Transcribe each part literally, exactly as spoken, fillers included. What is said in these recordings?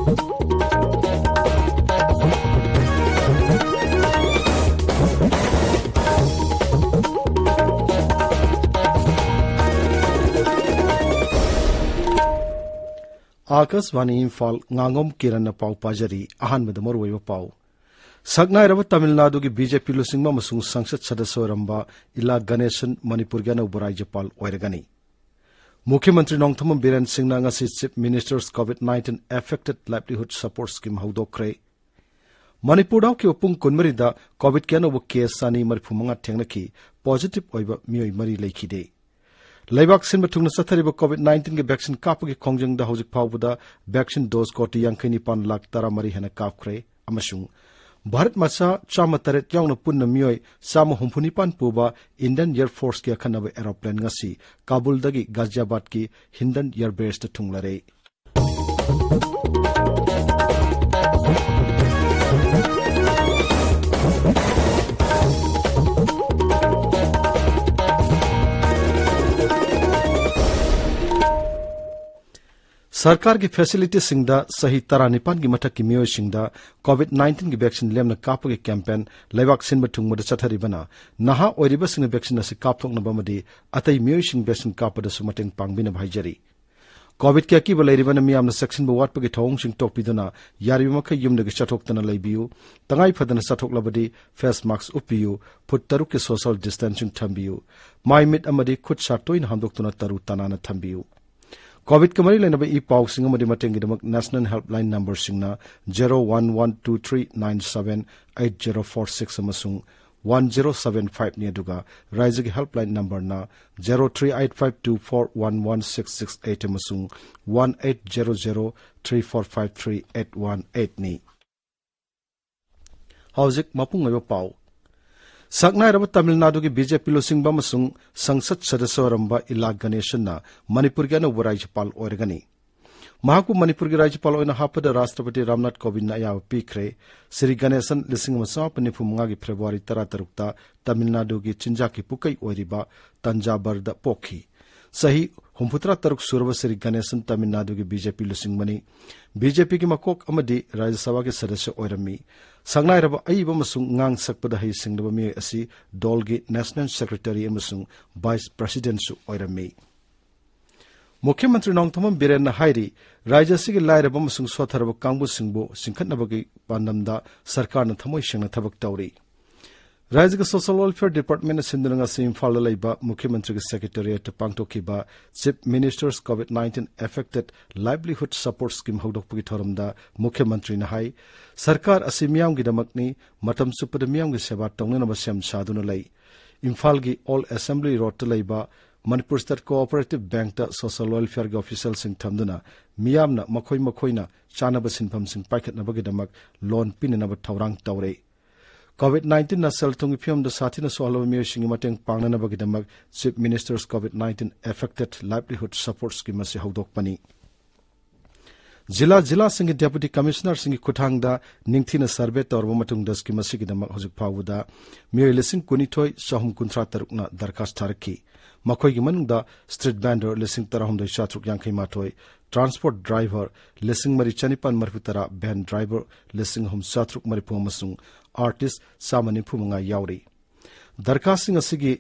ꯑꯥꯀꯥꯁꯕꯥꯅꯤ ꯏꯝꯐꯥꯜ, ꯉꯥꯉꯣꯝ ꯀꯤꯔꯟꯅ ꯄꯥꯎ ꯄꯥꯖꯔꯤ꯫ ꯑꯍꯥꯟꯕꯗ ꯃꯔꯨꯑꯣꯏꯕ ꯄꯥꯎ꯫ ꯁꯛꯅꯥꯏꯔꯕ ꯇꯥꯃꯤꯜ ꯅꯥꯗꯨꯒꯤ ꯕꯤ ꯖꯦ ꯄꯤ ꯂꯨꯆꯤꯡꯕ ꯑꯃꯁꯨꯡ ꯁꯪꯁꯠ ꯁꯗꯁ꯭ꯌ ꯑꯣꯏꯔꯝꯕ ꯏꯂꯥ ꯒꯅꯦꯁꯟ ꯃꯅꯤꯄꯨꯔꯒꯤ ꯑꯅꯧꯕ ꯔꯥꯖ꯭ꯌꯄꯥꯜ ꯑꯣꯏꯔꯒꯅꯤ꯫ ꯃꯨꯈ꯭ꯌ ꯃꯟꯇ꯭ꯔꯤ ꯅꯣꯡꯊꯣꯝꯕꯝ ꯕꯤꯔꯦꯟ ꯁꯤꯡꯅ ꯉꯁꯤ Chief Minister's COVID nineteen Affected Livelihood Support Scheme ꯍꯧꯗꯣꯛꯈ꯭ꯔꯦ꯫ ꯃꯅꯤꯄꯨꯔꯗ ꯍꯧꯈꯤꯕ ꯄꯨꯡ ꯀꯨꯟꯃꯔꯤꯗ COVID-ꯀꯤ ꯑꯅꯧꯕ case ꯆꯥꯅꯤ ꯃꯔꯤꯐꯨ ꯃꯉꯥ ꯊꯦꯡꯅꯈꯤ꯫ Positive ꯑꯣꯏꯕ ꯃꯤꯑꯣꯏ ꯃꯔꯤ ꯂꯩꯈꯤꯗꯦ꯫ ꯂꯩꯕꯥꯛ ꯁꯤꯟꯕ ꯊꯨꯡꯅ ꯆꯠꯊꯔꯤꯕ COVID nineteenꯒꯤ vaccine ꯀꯥꯞꯄꯒꯤ ꯈꯣꯡꯖꯪꯗ ꯍꯧꯖꯤꯛ ꯐꯥꯎꯕꯗ vaccine dose ꯀꯣꯇꯤ ꯌꯥꯡꯈꯩ ꯅꯤꯄꯥꯟ ꯂꯥꯈ ꯇꯔꯥꯃꯔꯤ ꯍꯦꯟꯅ ꯀꯥꯞꯈ꯭ꯔꯦ ꯑꯃꯁꯨꯡ ꯚꯥꯔꯠ ꯃꯆꯥ ꯆꯥꯝꯃ ꯇꯔꯦꯠ ꯌꯥꯎꯅ ꯄꯨꯟꯅ ꯃꯤꯑꯣꯏ ꯆꯥꯝꯃ ꯍꯨꯝꯐꯨ ꯅꯤꯄꯥꯟ ꯄꯨꯕ Indian Air Forceꯀꯤ ꯑꯈꯟꯅꯕ aeroplan ꯉꯁꯤ ꯀꯥꯕꯨꯜꯗꯒꯤ ꯒꯥꯖꯤꯌꯥꯕꯥꯗꯀꯤ ꯍꯤꯟꯗꯟ Air Baseꯇ ꯊꯨꯡꯂꯔꯦ꯫ ꯁꯔꯀꯥꯔꯒꯤ facilityꯁꯤꯡꯗ ꯆꯍꯤ ꯇꯔꯥꯅꯤꯄꯥꯟꯒꯤ ꯃꯊꯛꯀꯤ ꯃꯤꯑꯣꯏꯁꯤꯡꯗ COVID nineteenꯒꯤ vaccine ꯂꯦꯝꯅ ꯀꯥꯞꯄꯒꯤ campaign ꯂꯩꯕꯥꯛ ꯁꯤꯟꯕ ꯊꯨꯡꯕꯗ ꯆꯠꯊꯔꯤꯕꯅ ꯅꯍꯥ ꯑꯣꯏꯔꯤꯕꯁꯤꯡꯅ vaccine ꯑꯁꯤ ꯀꯥꯞꯊꯣꯛꯅꯕ ꯑꯃꯗꯤ ꯑꯇꯩ ꯃꯤꯑꯣꯏꯁꯤꯡ vaccine ꯀꯥꯞꯄꯗꯁꯨ ꯃꯇꯦꯡ ꯄꯥꯡꯕꯤꯅꯕ ꯍꯥꯏꯖꯔꯤ꯫ COVIDꯀꯤ ꯑꯀꯤꯕ ꯂꯩꯔꯤꯕꯅ ꯃꯤꯌꯥꯝꯅ ꯆꯦꯛꯁꯤꯟꯕ ꯋꯥꯠꯄꯒꯤ ꯊꯧꯑꯣꯡꯁꯤꯡ ꯇꯣꯛꯄꯤꯗꯨꯅ ꯌꯥꯔꯤꯕ ꯃꯈꯩ ꯌꯨꯝꯗꯒꯤ ꯆꯠꯊꯣꯛꯇꯅ ꯂꯩꯕꯤꯌꯨ꯫ ꯇꯉꯥꯏ ꯐꯗꯅ ꯆꯠꯊꯣꯛꯂꯕꯗꯤ face mask ꯎꯞꯄꯤꯌꯨ, ꯐꯨꯠ ꯇꯔꯨꯛꯀꯤ social distancing ꯊꯝꯕꯤꯌꯨ, ꯃꯥꯏ ꯃꯤꯠ ꯑꯃꯗꯤ ꯈꯨꯠ ꯁꯥ ꯇꯣꯏꯅ ꯍꯥꯝꯗꯣꯛꯇꯨꯅ ꯇꯔꯨ ꯇꯅꯥꯟꯅ ꯊꯝꯕꯤꯌꯨ꯫ COVIDꯀ ꯃꯔꯤ ꯂꯩꯅꯕ ꯏ ꯄꯥꯎꯁꯤꯡ ꯑꯃꯗꯤ ꯃꯇꯦꯡꯒꯤꯗꯃꯛ National Helpline numberꯁꯤꯡꯅ zero one one two three nine seven eight zero four six ꯑꯃꯁꯨꯡ one zero seven fiveꯅꯤ, ꯑꯗꯨꯒ ꯔꯥꯏꯖ꯭ꯌꯒꯤ helpline numberꯅ zero three eight five two four one one six six eight ꯑꯃꯁꯨꯡ one eight zero zero three four five three eight one eightꯅꯤ꯫ ꯍꯧꯖꯤꯛ ꯃꯄꯨꯡ ꯑꯣꯏꯕ ꯄꯥꯎ꯫ ꯁꯛꯅꯥꯏꯔꯕ ꯇꯥꯃꯤꯜ ꯅꯥꯗꯨꯒꯤ ꯕꯤ ꯖꯦ ꯄꯤ ꯂꯨꯆꯤꯡꯕ ꯑꯃꯁꯨꯡ ꯁꯪꯁꯠ ꯁꯗꯁ꯭ꯌ ꯑꯣꯏꯔꯝꯕ ꯏꯂꯥ ꯒꯅꯦꯁꯟꯅ ꯃꯅꯤꯄꯨꯔꯒꯤ ꯑꯅꯧꯕ ꯔꯥꯖ꯭ꯌꯄꯥꯜ ꯑꯣꯏꯔꯒꯅꯤ꯫ ꯃꯍꯥꯛꯄꯨ ꯃꯅꯤꯄꯨꯔꯒꯤ ꯔꯥꯖ꯭ꯌꯄꯥꯜ ꯑꯣꯏꯅ ꯍꯥꯞꯄꯗ ꯔꯥꯁꯇ꯭ꯔꯄꯇꯤ ꯔꯥꯝꯅꯥꯊ ꯀꯣꯕꯤꯟꯗꯅ ꯑꯌꯥꯕ ꯄꯤꯈ꯭ꯔꯦ꯫ ꯁ꯭ꯔꯤ ꯒꯅꯦꯁꯟ ꯂꯤꯁꯤꯡ ꯑꯃ ꯆꯥꯃꯥꯄꯟ ꯅꯤꯐꯨ ꯃꯉꯥꯒꯤ ꯐꯦꯕ꯭ꯔꯨꯋꯥꯔꯤ ꯇꯔꯥꯇꯔꯨꯛꯇ ꯇꯥꯃꯤꯜ ꯅꯥꯗꯨꯒꯤ ꯆꯤꯟꯖꯥꯛꯀꯤ ꯄꯨꯀꯩ ꯑꯣꯏꯔꯤꯕ ꯇꯟꯖꯥꯕꯔꯗ ꯄꯣꯛꯈꯤ꯫ ꯆꯍꯤ ꯍꯨꯝꯐꯨꯇꯔꯥ ꯇꯔꯨꯛ ꯁꯨꯔꯕ ꯁ꯭ꯔꯤ ꯒꯅꯦꯁꯟ ꯇꯥꯃꯤꯜ ꯅꯥꯗꯨꯒꯤ ꯕꯤ ꯖꯦ ꯄꯤ ꯂꯨꯆꯤꯡꯕꯅꯤ꯫ ꯕꯤ ꯖꯦ ꯄꯤꯒꯤ ꯃꯀꯣꯛ ꯑꯃꯗꯤ ꯔꯥꯖ꯭ꯌ ꯁꯚꯥꯒꯤ ꯁꯗꯁ꯭ꯌ ꯑꯣꯏꯔꯝꯃꯤ꯫ ꯁꯛꯅꯥꯏꯔꯕ ꯑꯏꯕ ꯑꯃꯁꯨꯡ ꯉꯥꯡ ꯁꯛꯄꯗ ꯍꯩꯁꯤꯡꯂꯕ ꯃꯤꯑꯣꯏ ꯑꯁꯤ ꯗꯣꯜꯒꯤ ꯅꯦꯁꯅꯦꯜ ꯁꯦꯀ꯭ꯔꯦꯇꯔꯤ ꯑꯃꯁꯨꯡ ꯚꯥꯏꯁ ꯄ꯭ꯔꯦꯁꯤꯗꯦꯟꯠꯁꯨ ꯑꯣꯏꯔꯝꯃꯤ꯫ ꯃꯨꯈ꯭ꯌ ꯃꯟꯇ꯭ꯔꯤ ꯅꯣꯡꯊꯣꯝꯕꯝ ꯕꯤꯔꯦꯟꯅ ꯍꯥꯏꯔꯤ, ꯔꯥꯖ꯭ꯌ ꯑꯁꯤꯒꯤ ꯂꯥꯏꯔꯕ ꯑꯃꯁꯨꯡ ꯁꯣꯠꯊꯔꯕ ꯀꯥꯡꯕꯨꯁꯤꯡꯕꯨ ꯆꯤꯡꯈꯠꯅꯕꯒꯤ ꯄꯥꯟꯗꯝꯗ ꯁꯔꯀꯥꯔꯅ ꯊꯃꯣꯏ ꯁꯦꯡꯅ ꯊꯕꯛ ꯇꯧꯔꯤ꯫ ꯔꯥꯖ꯭ꯌꯒꯤ ꯁꯣꯁꯤꯌꯦꯜ ꯋꯦꯜꯐꯤꯌꯔ ꯗꯤꯄꯥꯔꯠꯃꯦꯟꯅ ꯁꯤꯟꯗꯨꯅ ꯉꯁꯤ ꯏꯝꯐꯥꯜꯗ ꯂꯩꯕ ꯃꯨꯈ꯭ꯌ ꯃꯟꯇ꯭ꯔꯤꯒꯤ ꯁꯦꯀ꯭ꯔꯦꯇꯦꯔꯤꯌꯦꯠꯇ ꯄꯥꯡꯊꯣꯛꯈꯤꯕ chief minister's covid nineteen affected livelihood support scheme ꯍꯧꯗꯣꯛꯄꯒꯤ ꯊꯧꯔꯝꯗ ꯃꯨꯈ꯭ꯌ ꯃꯟꯇ꯭ꯔꯤꯅ ꯍꯥꯏ, ꯁꯔꯀꯥꯔ ꯑꯁꯤ ꯃꯤꯌꯥꯝꯒꯤꯗꯃꯛꯅꯤ, ꯃꯇꯝ ꯆꯨꯞꯄꯗ ꯃꯤꯌꯥꯝꯒꯤ ꯁꯦꯕꯥ ꯇꯧꯅꯅꯕ ꯁꯦꯝ ꯁꯥꯗꯨꯅ ꯂꯩ꯫ ꯏꯝꯐꯥꯜꯒꯤ ꯑꯣꯜ ꯑꯦꯁꯦꯝꯕ꯭ꯂꯤ ꯔꯣꯗꯇ ꯂꯩꯕ ꯃꯅꯤꯄꯨꯔ ꯁ꯭ꯇꯦꯠ ꯀꯣꯑꯣꯄꯔꯦꯇꯤꯚ ꯕꯦꯡꯛꯇ ꯁꯣꯁꯤꯌꯦꯜ ꯋꯦꯜꯐꯤꯌꯔꯒꯤ ꯑꯣꯐꯤꯁꯤꯌꯦꯜꯁꯤꯡ ꯊꯝꯗꯨꯅ ꯃꯤꯌꯥꯝꯅ ꯃꯈꯣꯏ ꯃꯈꯣꯏꯅ ꯆꯥꯅꯕ ꯁꯤꯟꯐꯝꯁꯤꯡ ꯄꯥꯏꯈꯠꯅꯕꯒꯤꯗꯃꯛ ꯂꯣꯟ ꯄꯤꯅꯅꯕ ꯊꯧꯔꯥꯡ ꯇꯧꯔꯦ꯫ ꯀꯣꯚꯤꯗ ꯅꯥꯏꯟꯇꯤꯟꯅ ꯁꯦꯜ ꯊꯨꯝꯒꯤ ꯐꯤꯕꯝꯗ ꯁꯥꯊꯤꯅ ꯁꯣꯛꯍꯜꯂꯕ ꯃꯤꯑꯣꯏꯁꯤꯡꯒꯤ ꯃꯇꯦꯡ ꯄꯥꯡꯅꯅꯕꯒꯤꯗꯃꯛ chief minister's covid nineteen affected livelihood support scheme ꯑꯁꯤ ꯍꯧꯗꯣꯛꯄꯅꯤ꯫ ꯖꯤꯂꯥ ꯖꯤꯂꯥꯁꯤꯡꯒꯤ ꯗꯦꯄꯨꯇꯤ ꯀꯃꯤꯁꯅꯔꯁꯤꯡꯒꯤ ꯈꯨꯠꯊꯥꯡꯗ ꯅꯤꯡꯊꯤꯅ ꯁꯔꯚꯦ ꯇꯧꯔꯕ ꯃꯇꯨꯡꯗ ꯁ꯭ꯀꯤꯝ ꯑꯁꯤꯒꯤꯗꯃꯛ ꯍꯧꯖꯤꯛ ꯐꯥꯎꯕꯗ ꯃꯤꯑꯣꯏ ꯂꯤꯁꯤꯡ ꯀꯨꯟꯅꯤꯊꯣꯏ ꯆꯍꯨꯝ ꯀꯨꯟꯊ꯭ꯔꯥ ꯇꯔꯨꯛꯅ ꯗꯔꯈꯥꯁ ꯊꯥꯔꯛꯈꯤ꯫ ꯃꯈꯣꯏꯒꯤ ꯃꯅꯨꯡꯗ ꯁ꯭ꯇ꯭ꯔꯤꯠ ꯚꯦꯟꯗꯔ ꯂꯤꯁꯤꯡ ꯇꯔꯥꯍꯨꯝꯗꯣꯏ ꯆꯥꯇ꯭ꯔꯨꯛ ꯌꯥꯡꯈꯩ ꯃꯥꯊꯣꯏ, ꯇ꯭ꯔꯥꯟꯁꯄꯣꯔꯠ ꯗ꯭ꯔꯥꯏꯚꯔ ꯂꯤꯁꯤꯡ ꯃꯔꯤ ꯆꯅꯤꯄꯥꯟ ꯃꯔꯤꯐꯨ ꯇꯔꯥ, ꯚꯦꯟ ꯗ꯭ꯔꯥꯏꯚꯔ ꯂꯤꯁꯤꯡ ꯑꯍꯨꯝ ꯆꯥꯇ꯭ꯔꯨꯛ ꯃꯔꯤꯐꯨ ꯑꯃꯁꯨꯡ ꯑꯥꯔꯇꯤꯁ ꯆꯥꯝꯃ ꯅꯤꯐꯨ ꯃꯉꯥ ꯌꯥꯎꯔꯤ꯫ ꯗꯔꯈꯥꯁꯁꯤꯡ ꯑꯁꯤꯒꯤ,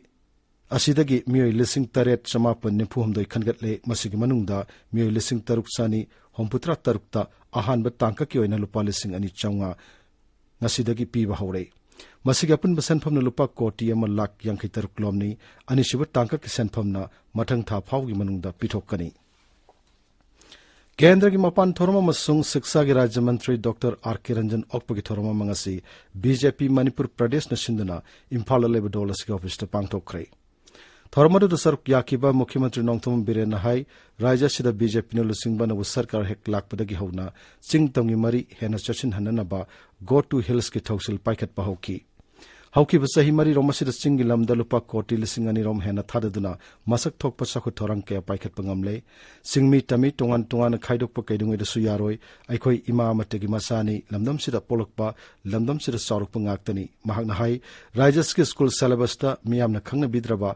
ꯑꯁꯤꯗꯒꯤ ꯃꯤꯑꯣꯏ ꯂꯤꯁꯤꯡ ꯇꯔꯦꯠ ꯆꯃꯥꯄꯟ ꯅꯤꯐꯨ ꯍꯨꯝꯗꯣꯏ ꯈꯟꯒꯠꯂꯦ꯫ ꯃꯁꯤꯒꯤ ꯃꯅꯨꯡꯗ ꯃꯤꯑꯣꯏ ꯂꯤꯁꯤꯡ ꯇꯔꯨꯛ ꯆꯅꯤ ꯍꯨꯝꯐꯨꯇꯔꯥ ꯇꯔꯨꯛꯇ ꯑꯍꯥꯟꯕ ꯇꯥꯡꯀꯛꯀꯤ ꯑꯣꯏꯅ ꯂꯨꯄꯥ ꯂꯤꯁꯤꯡ ꯑꯅꯤ ꯆꯥꯝꯃꯉꯥ ꯉꯁꯤꯗꯒꯤ ꯄꯤꯕ ꯍꯧꯔꯦ꯫ ꯃꯁꯤꯒꯤ ꯑꯄꯨꯟꯕ ꯁꯦꯟꯐꯝꯅ ꯂꯨꯄꯥ ꯀꯣꯇꯤ ꯑꯃ ꯂꯥꯈ ꯌꯥꯡꯈꯩ ꯇꯔꯨꯛ ꯂꯣꯝꯅꯤ꯫ ꯑꯅꯤꯁꯨꯕ ꯇꯥꯡꯀꯛꯀꯤ ꯁꯦꯟꯐꯝꯅ ꯃꯊꯪ ꯊꯥ ꯐꯥꯎꯒꯤ ꯃꯅꯨꯡꯗ ꯄꯤꯊꯣꯛꯀꯅꯤ꯫ ꯀꯦꯟꯗ꯭ꯔꯒꯤ ꯃꯄꯥꯟ ꯊꯧꯔꯝ ꯑꯃꯁꯨꯡ ꯁꯤꯛꯁꯥꯒꯤ ꯔꯥꯖ꯭ꯌ ꯃꯟꯇ꯭ꯔꯤ ꯗꯣꯛꯇꯔ ꯑꯥꯔ ꯀꯦ ꯔꯟꯖꯟ ꯑꯣꯛꯄꯒꯤ ꯊꯧꯔꯝ ꯑꯃ ꯉꯁꯤ ꯕꯤ ꯖꯦ ꯄꯤ ꯃꯅꯤꯄꯨꯔ ꯄ꯭ꯔꯗꯦꯁꯅ ꯁꯤꯟꯗꯨꯅ ꯏꯝꯐꯥꯜꯗ ꯂꯩꯕ ꯗꯣꯜ ꯑꯁꯤꯒꯤ ꯑꯣꯐꯤꯁꯇ ꯄꯥꯡꯊꯣꯛꯈ꯭ꯔꯦ꯫ ꯊꯧꯔꯝ ꯑꯗꯨꯗ ꯁꯔꯨꯛ ꯌꯥꯈꯤꯕ ꯃꯨꯈ꯭ꯌ ꯃꯟꯇ꯭ꯔꯤ ꯅꯣꯡꯊꯣꯝꯕꯝ ꯕꯤꯔꯦꯟꯅ ꯍꯥꯏ, ꯔꯥꯖ꯭ꯌ ꯑꯁꯤꯗ ꯕꯤ ꯖꯦ ꯄꯤꯅ ꯂꯨꯆꯤꯡꯕ ꯑꯅꯧꯕ ꯁꯔꯀꯥꯔ ꯍꯦꯛ ꯂꯥꯛꯄꯗꯒꯤ ꯍꯧꯅ ꯆꯤꯡ ꯇꯝꯒꯤ ꯃꯔꯤ ꯍꯦꯟꯅ ꯆꯦꯠꯁꯤꯟꯍꯟꯅꯅꯕ Go to Hillsꯀꯤ ꯊꯧꯁꯤꯜ ꯄꯥꯏꯈꯠꯄ ꯍꯧꯈꯤ꯫ ꯍꯧꯈꯤꯕ ꯆꯍꯤ ꯃꯔꯤꯔꯣꯝ ꯑꯁꯤꯗ ꯆꯤꯡꯒꯤ ꯂꯝꯗ ꯂꯨꯄꯥ ꯀꯣꯇꯤ ꯂꯤꯁꯤꯡ ꯑꯅꯤꯔꯣꯝ ꯍꯦꯟꯅ ꯊꯥꯗꯗꯨꯅ ꯃꯁꯛ ꯊꯣꯛꯄ ꯆꯥꯎꯈꯠ ꯊꯧꯔꯥꯡ ꯀꯌꯥ ꯄꯥꯏꯈꯠꯄ ꯉꯝꯂꯦ꯫ ꯆꯤꯡꯃꯤ ꯇꯝꯃꯤ ꯇꯣꯉꯥꯟ ꯇꯣꯉꯥꯟꯅ ꯈꯥꯏꯗꯣꯛꯄ ꯀꯩꯗꯧꯉꯩꯗꯁꯨ ꯌꯥꯔꯣꯏ꯫ ꯑꯩꯈꯣꯏ ꯏꯃꯥ ꯑꯃꯠꯇꯒꯤ ꯃꯆꯥꯅꯤ꯫ ꯂꯝꯗꯝꯁꯤꯗ ꯄꯣꯛꯂꯛꯄ, ꯂꯝꯗꯝꯁꯤꯗ ꯆꯥꯎꯔꯛꯄ ꯉꯥꯛꯇꯅꯤ꯫ ꯃꯍꯥꯛꯅ ꯍꯥꯏ, ꯔꯥꯏꯖ ꯑꯁꯤꯒꯤ ꯁ꯭ꯀꯨꯜ ꯁꯦꯂꯦꯕꯁꯇ ꯃꯤꯌꯥꯝꯅ ꯈꯪꯅꯕꯤꯗ꯭ꯔꯕ